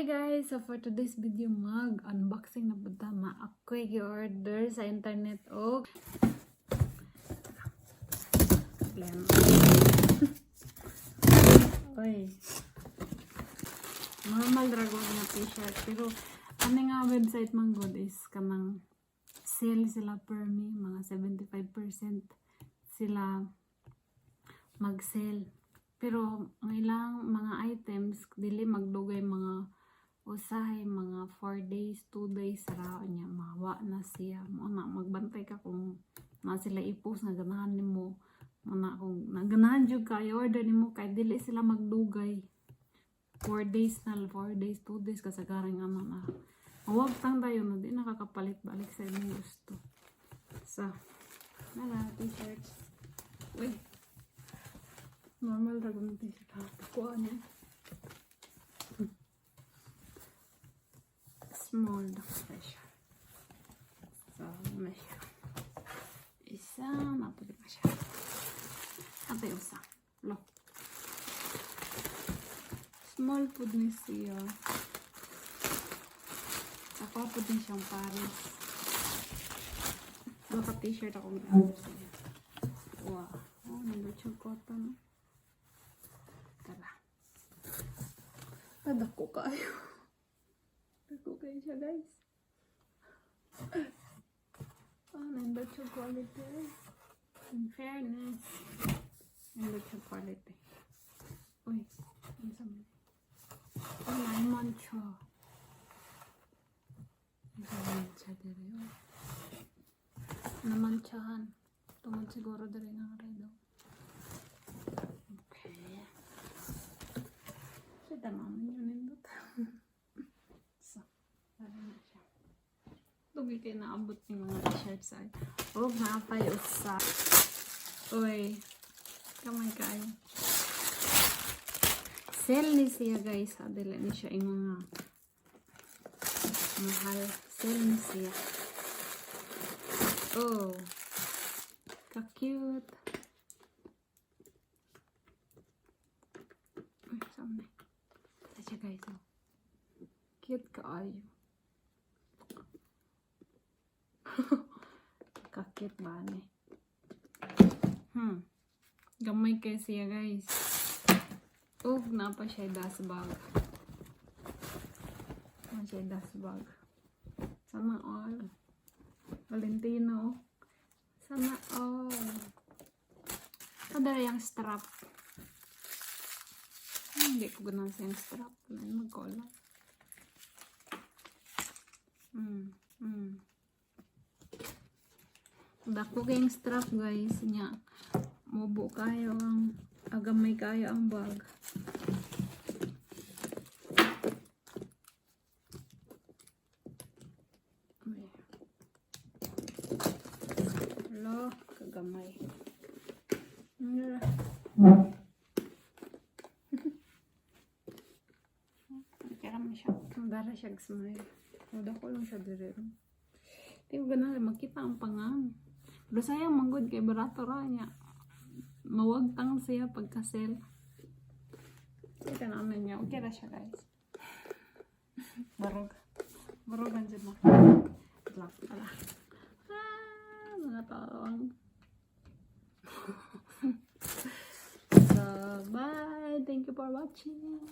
Hi guys! So for today's video, mag-unboxing na pud ta. Ako'y gi-order sa internet og problema. Oy. Normal dragon nga t-shirt. Pero ano nga website man gud is kanang sale sila per me. Mga 75% sila mag-sale. Pero ang ilang mga items dili magdugay, mga usahay mga 4 days, 2 days ra niya mawa na siya. Mo na magbantay ka kung na sila i-post nga ganahan nimo. Mo na kung naganahan jud ka, i-order nimo kay dili sila magdugay. 4 days na, 4 days, 2 days kasagaran nga na. Mawag tang dayon na di nakakapalit balik sa imong gusto. So, nana t-shirts. Uy. Normal ra gud t-shirt ha. Kuha niya. Small na siya. So, na siya. Isa, napagod na siya. Atay usa. Lo. Small pud ni siya. Ako pud din siyang pares. Baka t-shirt akong i-order sa inyo. Wow. Oh, nindot siyang cotton. Tara. Tadako kayo. Dako kayo siya, guys. Oh, nindot siyang quality. In fairness. Nindot siyang quality. Uy, ano sa man? Oh, 9 month siya. Naman siya dire. Oh. Namantsahan. Tungod siguro dire nga red. Oh. Okay. Siya naman yun nindot. So, para na siya. Dugi kay naabot ng mga t-shirts ay. Oh, naapay usa. Uy. Kamay kayo. Sale ni siya, guys. Ha, dili ni siya yung mga mahal. Sale ni siya. Oh. Ka-cute. Uy, saan na? Ito siya, guys. Oh. Cute kaayo. Ka-cute ba ni? Gamay kay siya, guys. Oh, napa siya dust bag. Na siya dust bag. Sana all. Valentino. Sana all. Padala yung strap. Hindi ko ganahan sa yung strap. Ano mag-color. Dako kayong strap, guys, nya. Mubo kayo ang agamay kayo ang bag. Uy. Hala, kagamay. Ano Kaya man siya. Dara siya smile. Dako lang siya dire. Di ko ganahan makita ang pangang. Pero sayang manggod kay barato ra niya. Mawagtang siya pagka-sell. Kita naman niya. Okay ra siya, guys. Barog. Barog ang dyan na. Black pala. Ah, mga taong. So, bye! Thank you for watching.